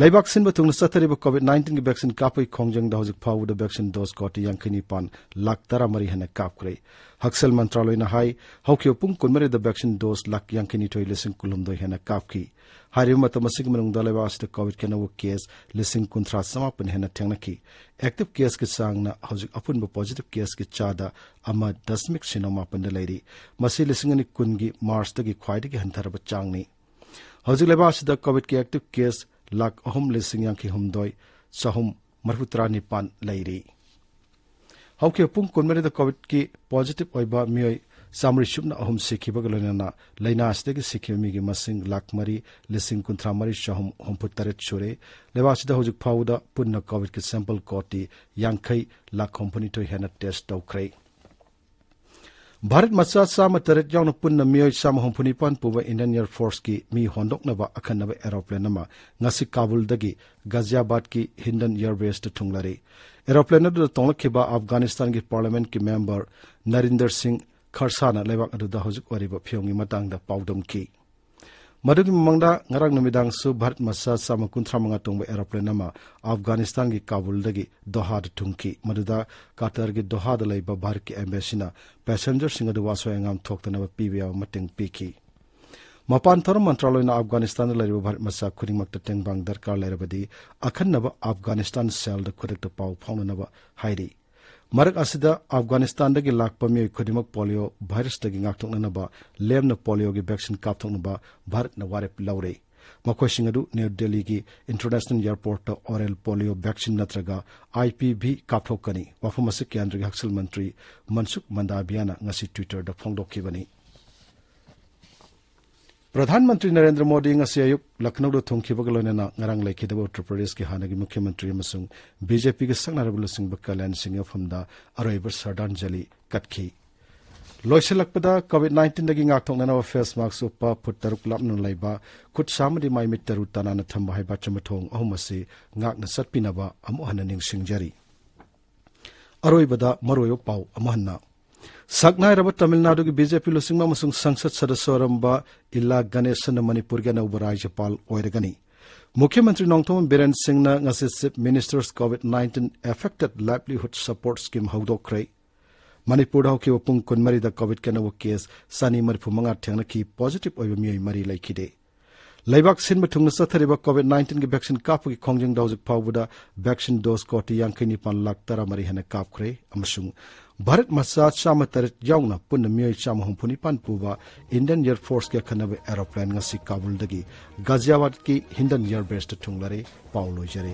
ꯂꯩꯕꯥꯛ ꯁꯤꯟꯕ ꯊꯨꯡꯅ ꯆꯠꯊꯔꯤꯕ COVID nineteenꯒꯤ vaccine ꯀꯥꯞꯄꯒꯤ ꯈꯣꯡꯖꯪꯗ ꯍꯧꯖꯤꯛ ꯐꯥꯎꯕꯗ vaccine dose ꯀꯣꯇꯤ ꯌꯥꯡꯈꯩ ꯅꯤꯄꯥꯟ ꯂꯥꯈ ꯇꯔꯥꯃꯔꯤ ꯍꯦꯟꯅ ꯀꯥꯞꯈ꯭ꯔꯦ꯫ ꯍꯛꯁꯦꯜ ꯃꯟꯇ꯭ꯔꯥꯂꯣꯏꯅ ꯍꯥꯏ, ꯍꯧꯈꯤꯕ ꯄꯨꯡ ꯀꯨꯟꯃꯔꯤꯗ vaccine dose ꯂꯥꯈ ꯌꯥꯡꯈꯩ ꯅꯤꯊꯣꯏ ꯂꯤꯁꯤꯡ ꯀꯨꯟꯍꯨꯝꯗꯣꯏ ꯍꯦꯟꯅ ꯀꯥꯞꯈꯤ꯫ ꯍꯥꯏꯔꯤꯕ ꯃꯇꯝ ꯑꯁꯤꯒꯤ ꯃꯅꯨꯡꯗ ꯂꯩꯕꯥꯛ ꯑꯁꯤꯗ COVIDꯀꯤ ꯑꯅꯧꯕ case ꯂꯤꯁꯤꯡ ꯀꯨꯟꯊ꯭ꯔꯥ ꯆꯥꯃꯥꯄꯟ ꯍꯦꯟꯅ ꯊꯦꯡꯅꯈꯤ꯫ Active caseꯀꯤ ꯆꯥꯡꯅ ꯍꯧꯖꯤꯛ ꯑꯄꯨꯟꯕ positive caseꯀꯤ ꯆꯥꯗ ꯑꯃ ꯗꯁꯃꯤꯛ ꯁꯤꯅꯣ ꯃꯥꯄꯟꯗ ꯂꯩꯔꯤ꯫ ꯃꯁꯤ ꯂꯤꯁꯤꯡ ꯑꯅꯤ ꯀꯨꯟꯒꯤ Marchꯇꯒꯤ ꯈ꯭ꯋꯥꯏꯗꯒꯤ ꯍꯟꯊꯔꯕ ꯆꯥꯡꯅꯤ꯫ ꯍꯧꯖꯤꯛ ꯂꯩꯕꯥꯛ ꯑꯁꯤꯗ COVIDꯀꯤ active case ꯂꯥꯈ ꯑꯍꯨꯝ ꯂꯤꯁꯤꯡ ꯌꯥꯡꯈꯩ ꯍꯨꯝꯗꯣꯏ ꯆꯍꯨꯝ ꯃꯔꯤꯐꯨ ꯇꯔꯥꯅꯤꯄꯥꯟ ꯂꯩꯔꯤ꯫ ꯍꯧꯈꯤꯕ ꯄꯨꯡ ꯀꯨꯟꯃꯔꯤꯗ COVIDꯀꯤ positive ꯑꯣꯏꯕ ꯃꯤꯑꯣꯏ ꯆꯥꯃꯔꯤ ꯁꯨꯞꯅ ꯑꯍꯨꯝ ꯁꯤꯈꯤꯕꯒ ꯂꯣꯏꯅꯅ ꯂꯥꯏꯅꯥ ꯑꯁꯤꯗꯒꯤ ꯁꯤꯈꯤꯕ ꯃꯤꯒꯤ ꯃꯁꯤꯡ ꯂꯥꯈ ꯃꯔꯤ ꯂꯤꯁꯤꯡ ꯀꯨꯟꯊ꯭ꯔꯥ ꯃꯔꯤ ꯆꯍꯨꯝ ꯍꯨꯝꯐꯨ ꯇꯔꯦꯠ ꯁꯨꯔꯦ꯫ ꯂꯩꯕꯥꯛ ꯑꯁꯤꯗ ꯍꯧꯖꯤꯛ ꯐꯥꯎꯕꯗ ꯄꯨꯟꯅ COVIDꯀꯤ sample ꯀꯣꯇꯤ ꯌꯥꯡꯈꯩ ꯂꯥꯈ ꯍꯨꯝꯐꯨꯅꯤꯊꯣꯏ ꯍꯦꯟꯅ test ꯇꯧꯈ꯭ꯔꯦ꯫ ꯚꯥꯔꯠ ꯃꯆꯥ ꯆꯥꯝꯃ ꯇꯔꯦꯠ ꯌꯥꯎꯅ ꯄꯨꯟꯅ ꯃꯤꯑꯣꯏ ꯆꯥꯝꯃ ꯍꯨꯝꯐꯨ ꯅꯤꯄꯥꯟ ꯄꯨꯕ Indian Air Forceꯀꯤ ꯃꯤ ꯍꯣꯟꯗꯣꯛꯅꯕ ꯑꯈꯟꯅꯕ aeroplane ꯑꯃ ꯉꯁꯤ ꯀꯥꯕꯨꯜꯗꯒꯤ ꯒꯥꯖꯤꯌꯥꯕꯥꯗꯀꯤ ꯍꯤꯟꯗꯟ Air Baseꯇ ꯊꯨꯡꯂꯔꯦ꯫ Aeroplane ꯑꯗꯨꯗ ꯇꯣꯡꯂꯛꯈꯤꯕ ꯑꯐꯒꯥꯅꯤꯁꯇꯥꯟꯒꯤ Parliamentꯀꯤ member ꯅꯔꯤꯟꯗꯔ ꯁꯤꯡ ꯈꯔꯁꯥꯅ ꯂꯩꯕꯥꯛ ꯑꯗꯨꯗ ꯍꯧꯖꯤꯛ ꯑꯣꯏꯔꯤꯕ ꯐꯤꯕꯝꯒꯤ ꯃꯇꯥꯡꯗ ꯄꯥꯎꯗꯝꯈꯤ꯫ ꯃꯗꯨꯒꯤ ꯃꯃꯥꯡꯗ ꯉꯔꯥꯡ ꯅꯨꯃꯤꯗꯥꯡꯁꯨ ꯚꯥꯔꯠ ꯃꯆꯥ ꯆꯥꯝꯃ ꯀꯨꯟꯊ꯭ꯔꯥ ꯃꯉꯥ ꯇꯣꯡꯕ aeroplane ꯑꯃ ꯑꯐꯒꯥꯅꯤꯁꯇꯥꯟꯒꯤ ꯀꯥꯕꯨꯜꯗꯒꯤ ꯗꯣꯍꯥꯗ ꯊꯨꯡꯈꯤ꯫ ꯃꯗꯨꯗ ꯀꯇꯔꯒꯤ ꯗꯣꯍꯥꯗ ꯂꯩꯕ ꯚꯥꯔꯠꯀꯤ embassyꯅ passengerꯁꯤꯡ ꯑꯗꯨ ꯑꯁꯣꯏ ꯑꯉꯥꯝ ꯊꯣꯛꯇꯅꯕ ꯄꯤꯕ ꯌꯥꯕ ꯃꯇꯦꯡ ꯄꯤꯈꯤ꯫ ꯃꯄꯥꯟ ꯊꯧꯔꯝ ꯃꯟꯇ꯭ꯔꯥꯂꯣꯏꯅ ꯑꯐꯒꯥꯅꯤꯁꯇꯥꯟꯗ ꯂꯩꯔꯤꯕ ꯚꯥꯔꯠ ꯃꯆꯥ ꯈꯨꯗꯤꯡꯃꯛꯇ ꯇꯦꯡꯕꯥꯡ ꯗꯔꯀꯥꯔ ꯂꯩꯔꯕꯗꯤ ꯑꯈꯟꯅꯕ ꯑꯐꯒꯥꯅꯤꯁꯇꯥꯟ cellꯗ ꯈꯨꯗꯛꯇ ꯄꯥꯎ ꯐꯥꯎꯅꯅꯕ ꯍꯥꯏꯔꯤ꯫ ꯃꯔꯛ ꯑꯁꯤꯗ ꯑꯐꯒꯥꯅꯤꯁꯇꯥꯟꯗꯒꯤ ꯂꯥꯛꯄ ꯃꯤꯑꯣꯏ ꯈꯨꯗꯤꯡꯃꯛ polio virusꯇꯒꯤ ꯉꯥꯛꯊꯣꯛꯅꯅꯕ ꯂꯦꯝꯅ polioꯒꯤ vaccine ꯀꯥꯞꯊꯣꯛꯅꯕ ꯚꯥꯔꯠꯅ ꯋꯥꯔꯦꯞ ꯂꯧꯔꯦ꯫ ꯃꯈꯣꯏꯁꯤꯡ ꯑꯗꯨ ꯅ꯭ꯌꯨ ꯗꯦꯜꯂꯤꯒꯤ International Airportꯇ oral polio vaccine ꯅꯠꯇ꯭ꯔꯒ IPV ꯀꯥꯞꯊꯣꯛꯀꯅꯤ꯫ ꯋꯥꯐꯝ ꯑꯁꯤ ꯀꯦꯟꯗ꯭ꯔꯒꯤ ꯍꯛꯁꯦꯜ ꯃꯟꯇ꯭ꯔꯤ ꯃꯟꯁꯨꯈ ꯃꯟꯗꯥꯚꯤꯌꯥꯅ ꯉꯁꯤ Twitterꯗ ꯐꯣꯡꯗꯣꯛꯈꯤꯕꯅꯤ꯫ ꯄ꯭ꯔꯙꯥꯟ ꯃꯟꯇ꯭ꯔꯤ ꯅꯔꯦꯟꯗ꯭ꯔ ꯃꯣꯗꯤ ꯉꯁꯤ ꯑꯌꯨꯛ ꯂꯈꯅꯧꯗ ꯊꯨꯡꯈꯤꯕꯒ ꯂꯣꯏꯅꯅ ꯉꯔꯥꯡ ꯂꯩꯈꯤꯗꯕ ꯎꯠꯇꯔ ꯄ꯭ꯔꯗꯦꯁꯀꯤ ꯍꯥꯟꯅꯒꯤ ꯃꯨꯈ꯭ꯌ ꯃꯟꯇ꯭ꯔꯤ ꯑꯃꯁꯨꯡ BJPꯒꯤ ꯁꯛꯅꯥꯏꯔꯕ ꯂꯨꯆꯤꯡꯕ ꯀꯂꯌꯥꯟ ꯁꯤꯡꯒꯤ ꯃꯐꯝꯗ ꯑꯔꯣꯏꯕ ꯁ꯭ꯔꯗꯥꯟꯖꯂꯤ ꯀꯠꯈꯤ꯫ ꯂꯣꯏꯁꯤꯜꯂꯛꯄꯗ COVID nineteenꯗꯒꯤ ꯉꯥꯛꯊꯣꯛꯅꯅꯕ face mask ꯎꯞꯄ, ꯐꯨꯠ ꯇꯔꯨꯛ ꯂꯥꯞꯅ ꯂꯩꯕ, ꯈꯨꯠ ꯁꯥ ꯑꯃꯗꯤ ꯃꯥꯏ ꯃꯤꯠ ꯇꯔꯨ ꯇꯅꯥꯟꯅ ꯊꯝꯕ ꯍꯥꯏꯕ ꯆꯨꯝꯕ ꯊꯣꯡ ꯑꯍꯨꯝ ꯑꯁꯤ ꯉꯥꯛꯅ ꯆꯠꯄꯤꯅꯕ ꯑꯃꯨꯛ ꯍꯟꯅ ꯅꯤꯡꯁꯤꯡꯖꯔꯤ꯫ ꯑꯔꯣꯏꯕꯗ ꯃꯔꯨꯑꯣꯏꯕ ꯄꯥꯎ ꯑꯃꯨꯛ ꯍꯟꯅ꯫ ꯁꯛꯅꯥꯏꯔꯕ ꯇꯥꯃꯤꯜ ꯅꯥꯗꯨꯒꯤ BJP ꯂꯨꯆꯤꯡꯕ ꯑꯃꯁꯨꯡ ꯁꯪꯁꯠ ꯁꯗꯁ꯭ꯌ ꯑꯣꯏꯔꯝꯕ ꯏꯂꯥ ꯒꯅꯦꯁꯟꯅ ꯃꯅꯤꯄꯨꯔꯒꯤ ꯑꯅꯧꯕ ꯔꯥꯖ꯭ꯌꯄꯥꯜ ꯑꯣꯏꯔꯒꯅꯤ꯫ ꯃꯨꯈ꯭ꯌ ꯃꯟꯇ꯭ꯔꯤ ꯅꯣꯡꯊꯣꯝꯕꯝ ꯕꯤꯔꯦꯟ ꯁꯤꯡꯅ ꯉꯁꯤ Chief Minister's COVID nineteen Affected Livelihood Support Scheme ꯍꯧꯗꯣꯛꯈ꯭ꯔꯦ꯫ ꯃꯅꯤꯄꯨꯔꯗ ꯍꯧꯈꯤꯕ ꯄꯨꯡ ꯀꯨꯟꯃꯔꯤꯗ COVID-ꯀꯤ ꯑꯅꯧꯕ case ꯆꯅꯤ ꯃꯔꯤꯐꯨ ꯃꯉꯥ ꯊꯦꯡꯅꯈꯤ, positive ꯑꯣꯏꯕ ꯃꯤꯑꯣꯏ ꯃꯔꯤ ꯂꯩꯈꯤꯗꯦ꯫ ꯂꯩꯕꯥꯛ ꯁꯤꯟꯕ ꯊꯨꯡꯅ ꯆꯠꯊꯔꯤꯕ COVID nineteen-ꯒꯤ vaccine ꯀꯥꯞꯄꯒꯤ ꯈꯣꯡꯖꯪꯗ ꯍꯧꯖꯤꯛ ꯐꯥꯎꯕꯗ vaccine dose ꯀꯣꯇꯤ ꯌꯥꯡꯈꯩ ꯅꯤꯄꯥꯟ ꯂꯥꯈ ꯇꯔꯥꯃꯔꯤ ꯍꯦꯟꯅ ꯀꯥꯞꯈ꯭ꯔꯦ ꯑꯃꯁꯨꯡ ꯚꯥꯔꯠ ꯃꯆꯥ ꯆꯥꯝꯃ ꯇꯔꯦꯠ ꯌꯥꯎꯅ ꯄꯨꯟꯅ ꯃꯤꯑꯣꯏ ꯆꯥꯝꯃ ꯍꯨꯝꯐꯨ ꯅꯤꯄꯥꯟ ꯄꯨꯕ Indian Air Force-ꯀꯤ ꯑꯈꯟꯅꯕ aeroplane ꯉꯁꯤ ꯀꯥꯕꯨꯜꯗꯒꯤ ꯒꯥꯖꯤꯌꯥꯕꯥꯗꯀꯤ ꯍꯤꯟꯗꯟ Air Base-ꯇ ꯊꯨꯡꯂꯔꯦ꯫ ꯄꯥꯎ ꯂꯣꯏꯖꯔꯦ꯫